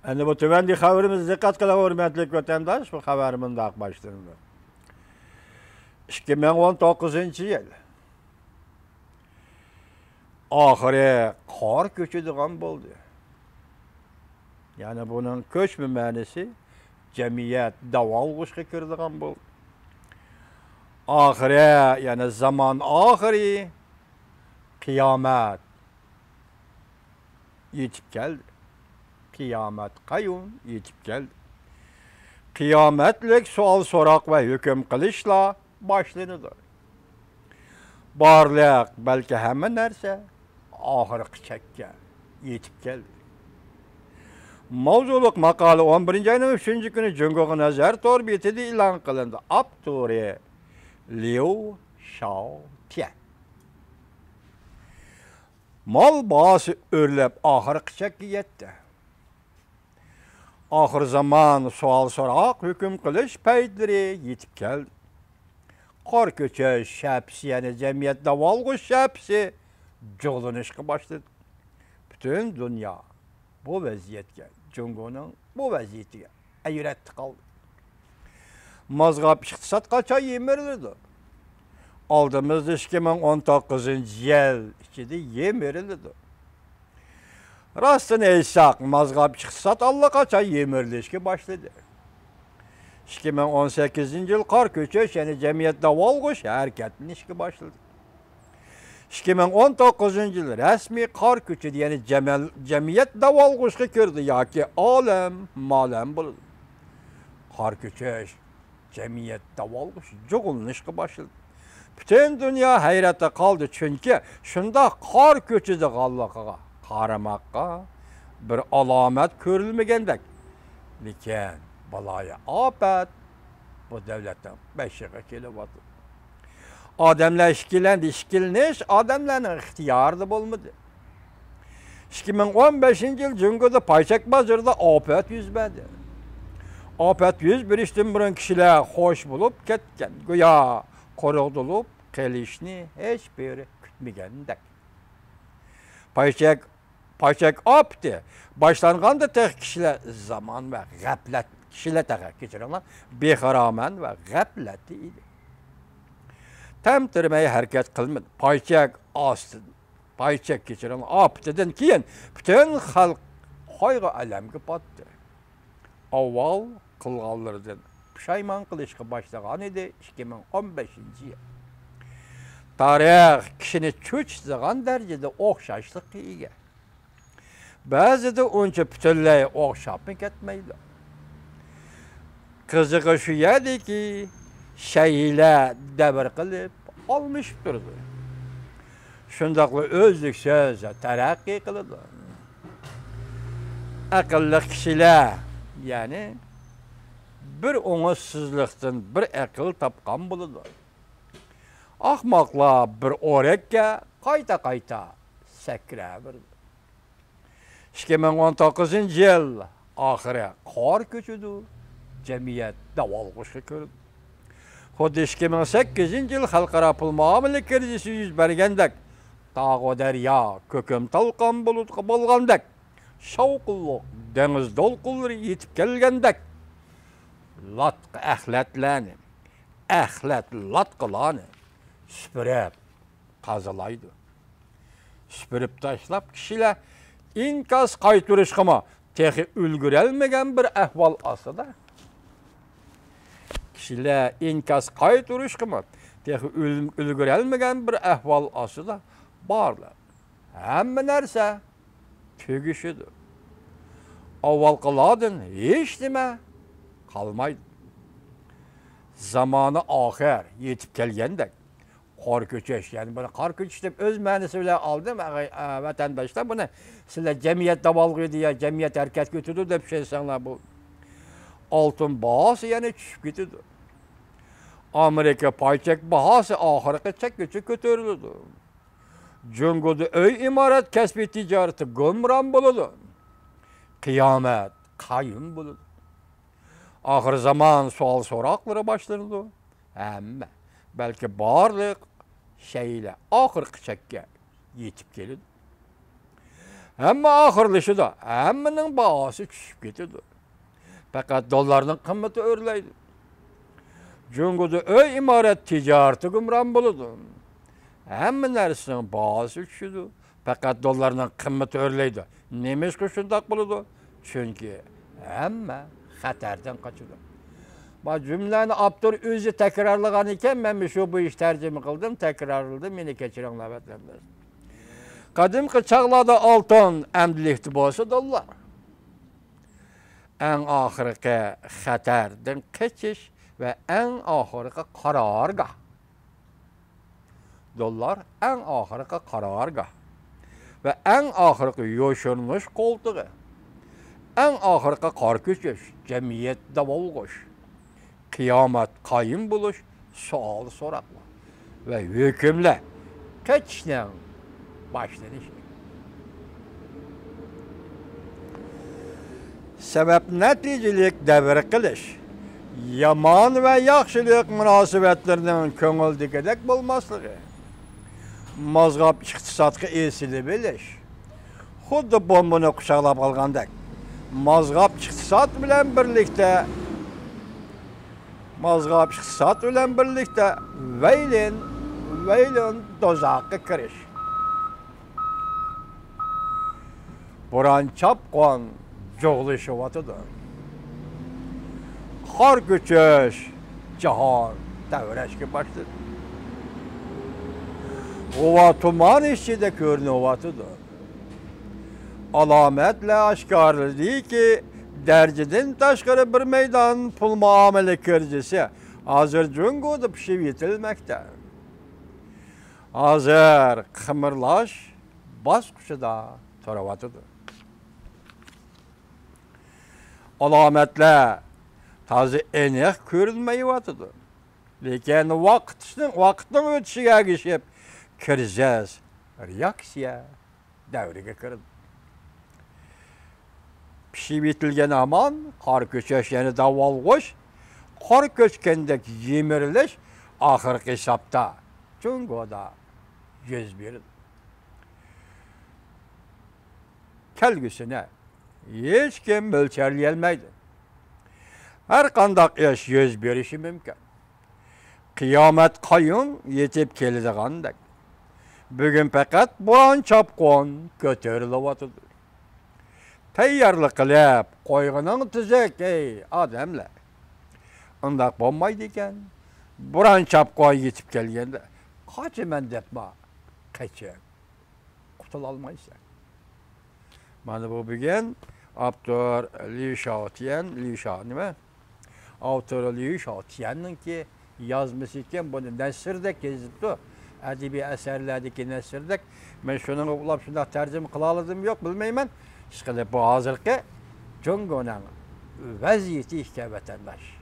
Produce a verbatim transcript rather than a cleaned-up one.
ئەنە بۇ تۆۋەندىكى خەۋىرىمىز، دىققەت قىلىڭ ھۆرمەتلىك ۋەتەنداش، بۇ خەۋەر مۇنداق باشلىنىدۇ. ئىككى مىڭ ئون توققۇزىنچى يىل ئاخىرى قار كۆچىدىغان بولدى. يەنى بۇنىڭ كۆچمە مەنىسى جەمئىيەت داۋالغۇشقا كىرىدىغان بولدى. ئاخىرى، يەنى زامان ئاخىرى، قىيامەت يېتىپ كەلدى. قىيامەت قايۇم يېتىپ كەلدى. قىيامەتلىك سوئال-سوراق ۋە ھۆكۈم قىلىشلار باشلىنىدۇ. بارلىق، بەلكى ھەممە نەرسە ئاخىرقى چەككە يېتىپ كەلدى. ماۋزۇلۇق ماقالە ئون بىرىنچى ئاينىڭ ئۈچىنچى كۈنى جۇڭگوغا نەزەر تور بېتىدە ئېلان قىلىندى. ئاپتورى ليۇ شاۋتيەن. مال باھاسى ئۆرلەپ ئاخىرقى چەككە يەتتى. ئاخىر زامان سوئال-سوراق، ھۆكۈم قىلىش پەيتلىرى يېتىپ كەلدى. قار كۆچۈش شەپىسى، يەنى جەمئىيەت داۋالغۇش شەپىسى جۇغلىنىشقا باشلىدى. پۈتۈن دۇنيا بۇ ۋەزىيەتكە، جۇڭگونىڭ بۇ ۋەزىيىتىگە ھەيرەتتە قالدى. مازغاپ ئىقتىساد قاچان يىمىرىلىدۇ؟ ئالدىمىزدا ئىككى مىڭ ئون توققۇزىنچى يىل ئىچىدە يىمىرىلىدۇ. راستىنى ئېيتساق، مازغاپ ئىقتىساد ئاللىقاچان يىمىرىلىشكە باشلىدى. ئىككى مىڭ ئون سەككىزىنچى يىل قار كۆچۈش، يەنى جەمئىيەت داۋالغۇش ھەرىكەتلىنىشكە باشلىدى. ئىككى مىڭ ئون توققۇزىنچى يىل رەسمىي قار كۆچىدى، يەنى جەمەل-، جەمئىيەت داۋالغۇشقا كىردى ياكى ئالەم مالەم بولدى. قار كۆچۈش، جەمئىيەت داۋالغۇش، جۇغلىنىشقا باشلىدى. پۈتۈن دۇنيا ھەيرەتتە قالدى، چۈنكى شۇنداق قار كۆچىدىغانلىقىغا قارىماققا بىر ئالامەت كۆرۈلمىگەندەك. لېكىن بالايىئاپەت بۇ دۆلەتنىڭ بېشىغا كېلىۋاتىدۇ. ئادەملەر ئىككىلەندى، ئىككىلىنىش ئادەملەرنىڭ ئىختىيارىدا بولمىدى. ئىككى مىڭ ئون بەشىنچى يىل جۇڭگودا پايچەك بازىرىدا ئاپەت يۈز بەردى. ئاپەت يۈز بېرىشتىن بۇرۇن كىشىلەر خوش بولۇپ كەتكەن، گويا قورۇقلىنىپ قېلىشنى ھېچبىرى كۈتمىگەندەك. پايچەك، پايچەك ئاپىتى باشلانغاندا تېخى كىشىلەر زامان ۋە غەپلەت، كىشىلەر تېخى، كەچۈرۈڭلار، بىخىرامان ۋە غەپلەتتە ئىدى. تەمتىرىمەي ھەرىكەت قىلمىدى. پايچەك ئاستىدىن، پايچەك، كەچۈرۈڭ، ئاپىتىدىن كېيىن پۈتۈن خەلق قايغۇ-ئەلەمگە پاتتى. ئاۋۋال قىلغانلىرىدىن پۇشايمان قىلىشقا باشلىغان ئىدى ئىككى مىڭ ئون بەشىنچى يىل. تارىخ كىشىنى چۆچۈتىدىغان دەرىجىدە ئوخشاشلىققا ئىگە. بەزىدە ئۇنچە پۈتۈنلەي ئوخشاپمۇ كەتمەيدۇ. قىزىقى شۇ يەردىكى، شەيئىلەر دەۋر قىلىپ ئالمىشىپ تۇرىدۇ. شۇنداقلا ئۈزلۈكسىز تەرەققىي قىلىدۇ. ئەقىللىق كىشىلەر، يەنى بىر ئوڭۇشسىزلىقتىن بىر ئەقىل تاپقان بولىدۇ. ئاخماقلار بىر ئورەككە قايتا-قايتا سەكرەۋېرىدۇ. ئىككى مىڭ ئون توققۇزىنچى يىل ئاخىرى قار كۆچىدۇ، جەمئىيەت داۋالغۇشقا كىرىدۇ. خۇددى ئىككى مىڭ سەككىزىنچى يىل خەلقئارا پۇل مۇئامىلە كىرىزىسى يۈز بەرگەندەك، تاغۇ دەريا كۆكۈم تالقان بۇلۇتقا بولغاندەك، شاۋقۇنلۇق دېڭىز دولقۇنلىرى يېتىپ كەلگەندەك، لاتقا ئەخلەتلەرنى، ئەخلەت لاتقىلارنى سۈپۈرۈپ تازىلايدۇ. سۈپۈرۈپ تاشلاپ، كىشىلەر ئىنكاس قايتۇرۇشقىمۇ تېخى ئۈلگۈرەلمىگەن بىر ئەھۋال ئاستىدا. كىشىلەر ئىنكاس قايتۇرۇشقىمۇ تېخى ئۈل-، ئۈلگۈرەلمىگەن بىر ئەھۋال ئاستىدا بارلار. ھەممە نەرسە تۈگىشىدۇ. ئاۋۋالقىلاردىن ھېچنېمە قالمايدۇ. زامانى ئاخىر يېتىپ كەلگەندەك، قار كۆچۈش، يەنى بۇنى قار كۆچۈش دەپ ئۆز مەنىسى بىلەن ئالدىم، ئە، ئە، ۋەتەنداشلار، بۇنى سىلەر جەمئىيەت داۋالغۇيدۇ يا جەمئىيەت ھەرىكەتكە ئۆتىدۇ دەپ چۈشەنسەڭلار، بۇ ئالتۇن باھاسى يەنە چۈشۈپ كېتىدۇ. ئامېرىكا پايچەك باھاسى ئاخىرقى چەككىچە كۆتۈرۈلىدۇ. جۇڭگودا ئۆي ئىمارەت كەسپى تىجارىتى گۇمران بولىدۇ. قىيامەت قايۇم بولىدۇ. ئاخىر زامان سوئال سوراقلىرى باشلىنىدۇ. ھەممە، بەلكى بارلىق شەيئىلەر ئاخىرقى چەككە يېتىپ كېلىدۇ. ھەممە ئاخىرلىشىدۇ، ھەممىنىڭ باھاسى چۈشۈپ كېتىدۇ. پەقەت دوللارنىڭ قىممىتى ئۆرلەيدۇ. جۇڭگودا ئۆي ئىمارەت تىجارىتى گۇمران بولىدۇ. ھەممە نەرسىنىڭ باھاسى چۈشىدۇ. پەقەت دوللارنىڭ قىممىتى ئۆرلەيدۇ. نېمىشقا شۇنداق بولىدۇ؟ چۈنكى ھەممە خەتەردىن قاچىدۇ. بۇ جۈملىلەرنى ئاپتور ئۆزى تەكرارلىغان ئىكەن، مەن شۇ بويىچە تەرجىمە قىلدىم، تەكرارلىدىم، مېنى كەچۈرۈڭلار، ۋەتەنداشلار. قەدىمكى چاغلاردا ئالتۇن، ئەمدىلىكتە بولسا دوللار. ئەڭ ئاخىرقى خەتەردىن قېچىش ۋە ئەڭ ئاخىرقى قارارگاھ. دوللار ئەڭ ئاخىرقى قارارگاھ ۋە ئەڭ ئاخىرقى يوشۇرۇنۇش قولتۇقى، ئەڭ ئاخىرقى قار كۆچۈش، جەمئىيەت داۋالغۇش، قىيامەت قايىم بولۇش، سوئال سوراقلار ۋە ھۆكۈملەر قېچىشنىڭ باشلىنىشى. سەۋەب نەتىجىلىك دەۋر قىلىش، يامان ۋە ياخشىلىق مۇناسىۋەتلىرىنىڭ كۆڭۈلدىكىدەك بولماسلىقى، مازغاپ ئىقتىسادقا ئېسىلىۋېلىش، خۇددى بومبىنى قۇچاقلاپ ئالغاندەك، مازغاپ ئىقتىساد بىلەن بىرلىكتە، مازغاپ ئىقتىساد بىلەن بىرلىكتە ۋەيلىن، ۋەيلىن دوزاخقا كىرىش. بوران-چاپقۇن جۇغلىشىۋاتىدۇ. قار كۆچۈش، جاھان تەۋرەشكە باشلىدى. غۇۋا تۇمان ئىچىدە كۆرۈنۈۋاتىدۇ. ئالامەتلەر ئاشكارىلىدىكى، دەرىجىدىن تاشقىرى بىر مەيدان پۇل مۇئامىلە كىرىزىسى ھازىر جۇڭگودا پىشىپ يېتىلمەكتە. ھازىر قىمىرلاش باسقۇچىدا تۇرۇۋاتىدۇ. ئالامەتلەر تازا ئېنىق كۆرۈنمەيۋاتىدۇ. لېكىن ۋاقىتنىڭ، ۋاقىتنىڭ ئۆتۈشىگە ئەگىشىپ، كىرىزىس رېئاكسىيە دەۋرىگە كىرىدۇ. پىشىپ يېتىلگەن ھامان قار كۆچۈش، يەنى داۋالغۇش، قار كۆچكەندەك يىمىرىلىش ئاخىرقى ھېسابتا جۇڭگودا يۈز بېرىدۇ. كەلگۈسىنى ھېچكىم مۆلچەرلىيەلمەيدۇ. ھەر قانداق ئىش يۈز بېرىشى مۇمكىن. قىيامەت قايۇن يېتىپ كېلىدىغاندەك. بۈگۈن پەقەت بوران-چاپقۇن كۆتۈرۈلۈۋاتىدۇ. تەييارلىق قىلىپ قويغىنىڭ تۈزۈك، ئەي ئادەملەر. ئۇنداق بولمايدىكەن. بوران-چاپقۇن يېتىپ كەلگەندە، قاچىمەن دەپمۇ قېچىپ قۇتۇلالمايسەن. مانا بۇ بۈگۈن ئاپتور لى شاۋتيەن، لى شا-، نېمە؟ ئاپتور لى شاۋتيەننىڭكى يازمىسى ئىكەن، بۇنى نەسردەك يېزىپتۇ. ئەدەبىي ئەسەرلەردىكى نەسردەك. مەن شۇنىڭغا ئۇلاپ شۇنداق تەرجىمە قىلالىدىممۇ يوق، بىلمەيمەن. ئىشقىلىپ، بۇ ھازىرقى جۇڭگونىڭ ۋەزىيىتى ئىكەن، ۋەتەنداش.